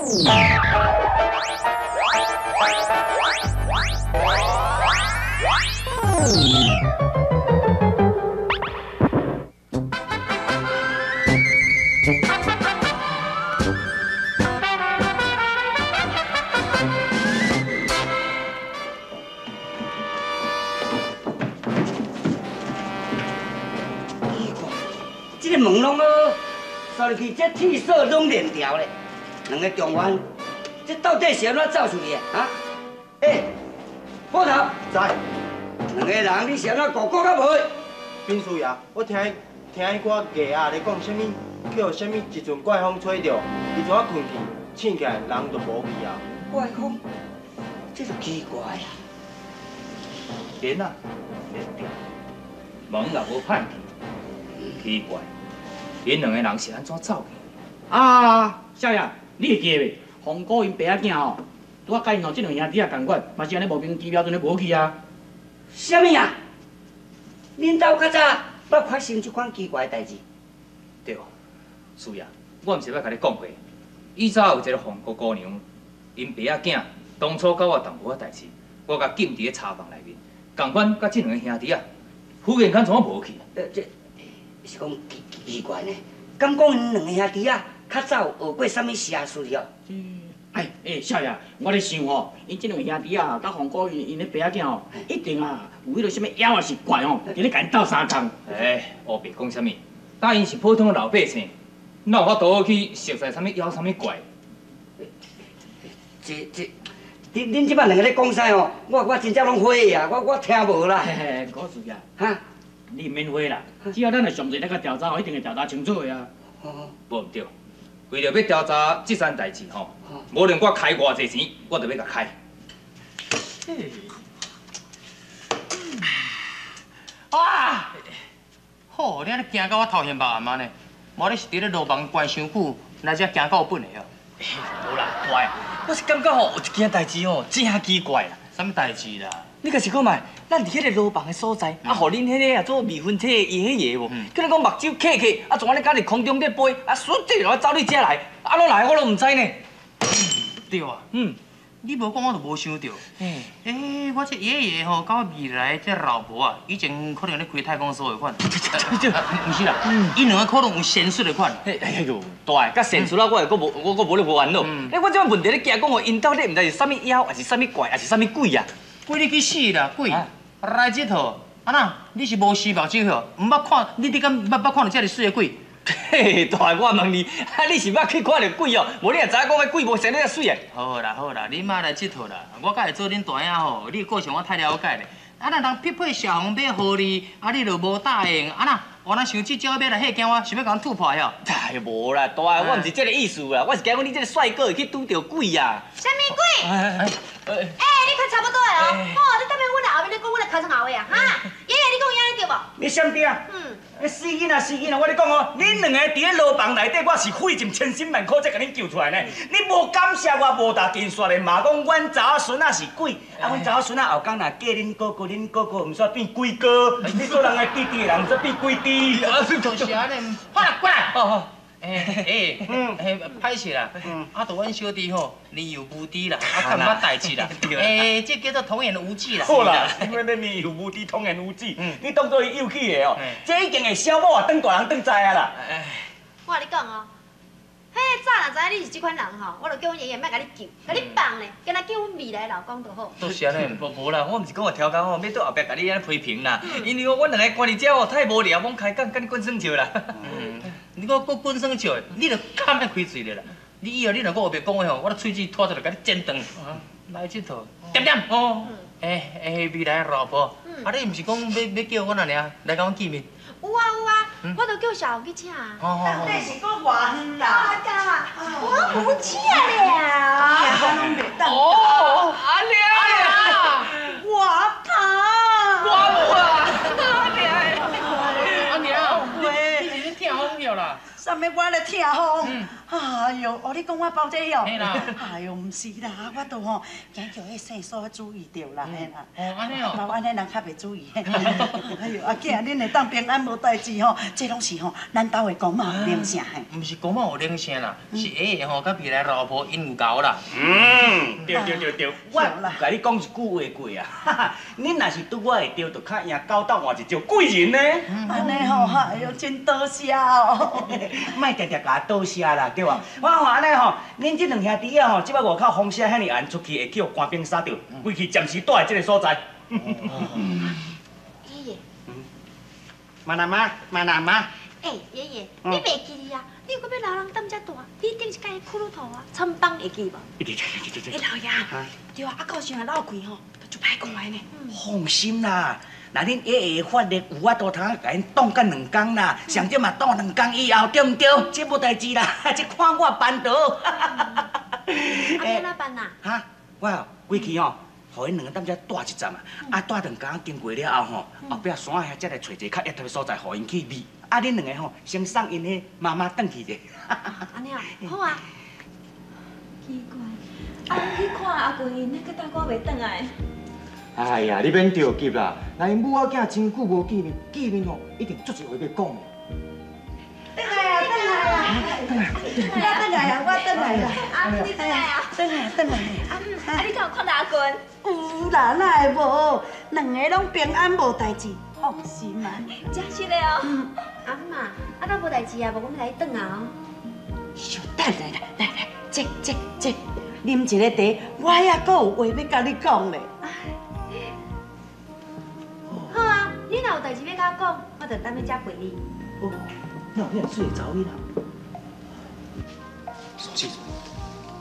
奇怪，这个门拢好，锁入去，这铁锁拢链条咧。两个状元，这到底是按怎走出去的？啊？欸，捕头，在。两个人，你是按怎顾顾甲无？禀师爷，我听听彼寡艺仔咧讲啥物，叫啥物一阵怪风吹著，伊就啊困去，醒起来人就无去啊。怪风，这就奇怪啊。帘仔连掉，门也无判去，奇怪，𪜶两个人是按怎走去？啊，少爷，你会记袂？洪哥𪜶爸仔囝吼，拄仔佮𪜶吼这两兄弟仔仝款，嘛是按呢莫名其妙阵咧无去啊。啥物啊？恁兜较早捌发生这款奇怪的代志？对，师爷，我毋是欲共你讲话。以早有一个洪姑姑娘，𪜶爸仔囝当初佮我淡薄仔代志，我共禁伫咧茶房内面，仝款佮这两个兄弟仔，忽然间怎啊无去？这是讲奇奇怪呢？敢讲𪜶两个兄弟仔较早有学过啥物邪术哦？哎欸，少爷，我咧想吼，𪜶这两个兄弟仔佮洪姑𪜶𪜶咧爸仔囝吼，一定啊有彼个啥物妖抑是怪吼，伫咧共𪜶斗相共。哎，乌白讲啥物？当𪜶是普通的老百姓，哪有法度去熟似啥物妖啥物怪？这，恁这摆两个咧讲啥吼？我真正拢火啊！我听无啦。嘿嘿，古师爷，哈，你毋免火啦，只要咱来详细来共调查吼，一定会调查清楚的啊。哦，无毋对。为著欲调查这桩代志吼，无论我开偌济钱，我都欲共开。哇！好，你按呢惊到我头眩目暗啊呢？无你是伫咧路房关伤久，来遮惊到本的哦。无啦，大，我是感觉吼有一件代志吼真奇怪啦。啥物代志啦？你共想看觅，咱伫彼个炉房的所在，啊，予恁彼个啊做未婚妻的伊彼个无，叫你讲目睭瞌瞌，啊，从按呢敢伫空中咧飞，啊，唰地就走你遮来，啊，怎来我拢毋知呢。对啊，你无讲我就无想著。欸，我这爷爷吼，佮我未来这老婆啊，以前可能咧开太空梭的款。毋是啦，𪜶两个可能有仙术的款。哎呦，大，佮仙术啊，我会阁无，我阁无咧无烦恼。欸，我这摆问题咧惊讲吼，𪜶到底毋知是啥物妖，抑是啥物怪，抑是啥物鬼啊？鬼你去死啦！鬼来这套，啊那，你是无视目睭吼？毋捌看，你敢捌看著遮尔媠的鬼？嘿，大，我问你，啊你是捌去看著鬼哦？无你也知影讲彼鬼无生得遮媠的。好啦好啦，你莫来这套啦，我佮会做恁大兄吼，你的个性我太了解咧。啊那人匹配小红欲予你，啊你就无答应，啊那，我若想这招欲来吓惊我，想欲共阮吐破哟？哎，无啦，大，我毋是这个意思啦，我是惊讲你这个帅哥会去拄著鬼啊。啥物鬼？欸，你看差不多的哦。哦，你踮咧阮的后面，你讲阮的尻川后尾啊？哈，爷爷，你讲伊按呢对无？你闪边啊？你死囡仔死囡仔，我咧讲哦，恁两个伫咧牢房内底，我是费尽千辛万苦才共恁救出来呢。你无感谢我，无打金刷咧，嘛讲阮查某孙仔是鬼，啊，阮查某孙仔后工若嫁恁哥哥，恁哥哥毋煞变鬼哥，你做人的弟弟的人毋煞变鬼弟。啊，就是按呢，好啦，过来。哦。欸欸，歹势啦，啊，著阮小弟吼，年幼无知啦，啊，较毋捌代志啦，欸，这叫做童言无忌啦。好啦，因为你年幼无知，童言无忌，你当做伊幼齿的哦，这已经会小某啊，当大人当知啊啦。我共你讲哦，彼早若知影你是这款人吼，我就叫阮爷爷莫共你救，共你放咧，干焦救阮未来的老公就好。都是按呢，无无啦，我毋是讲有超工吼，欲倒后壁共你按呢批评啦，因为阮两个关伫遮吼太无聊，罔开讲，共你滚耍笑啦。你阁阁滚耍笑的，你就较莫开嘴咧啦！你以后你若阁乌白讲话吼，我的喙齿拖出来共你剪断。来这套，点点哦。欸欸，未来的老婆，啊你毋是讲欲叫阮阿娘来共阮见面？有啊有啊，我都叫小红去请啊。到底是阁偌远啦？我无请了。哦，阿娘，我怕。我无啊。阿娘，阿娘，你是咧疼风了啦？啥物我咧疼风？啊，哎哟，哦，你讲我包这哦？嘿啦。哎哟，毋是啦，我都吼惊叫彼姓苏注意著啦，嘿啦。哦，按呢哦。嘛按呢人较袂注意。哎哟，阿囝，恁会当平安无代志吼，这拢是吼咱兜的公妈有灵性嘿。毋是公妈有灵性啦，是爷爷吼佮未来老婆𪜶有𠢕啦。嗯，对对对对，我共你讲一句话过啊，哈哈，恁若是拄我会著，就较赢九斗换一招贵人呢。按呢吼，哎哟，真多谢哦。莫定定共我多谢啦，对无？我看按呢吼，恁这两兄弟仔吼，这摆外口风声遐尔悬，出去会去予官兵杀著，规气暂时蹛伫这个所在。爷爷，妈啦妈，妈啦妈。欸，爷爷，你袂记哩啊？你阁欲留人踮遮蹛，你一定是佮彼骷髅头啊，参帮会记无？对对对对欸，老爷，对啊，啊，到时若闹开吼，就足歹看的呢。放心啦，若恁爷爷法力有法度通共𪜶挡甲两工啦，上少嘛挡两工以后，对毋对？这无代志啦，这看我办到。啊，欲按怎办啊？哈，我哦，规气吼，予𪜶两个踮遮蹛一阵啊，啊，蹛两工经过了后吼，后壁山遐才来揣一个较压的所在，予𪜶去避。啊，恁两个吼，先送𪜶彼妈妈转去者。按呢哦，好啊。奇怪，啊，去看阿群𪜶，阁等我袂转来。哎呀，你免着急啦，若𪜶母仔囝真久无见面，见面吼一定足济话欲讲的。转来啊，转来啊！我转来啊，我转来啦！啊，你转来啊？转来，转来。啊，啊，你敢有看到阿群？有啦，哪会无？两个拢平安无代志，放心啊。真实的哦。阿姆啊，啊，敢无代志啊？无阮欲来转啊哦。小等下啦，来来，这这这，啉一个茶，我犹阁有话欲共你讲咧。好啊，你若有代志欲共我讲，我就踮咧遮陪你。哦，哪有遐水的查某囡仔？苏志，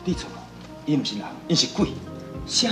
你错，伊毋是人，伊是鬼。啥？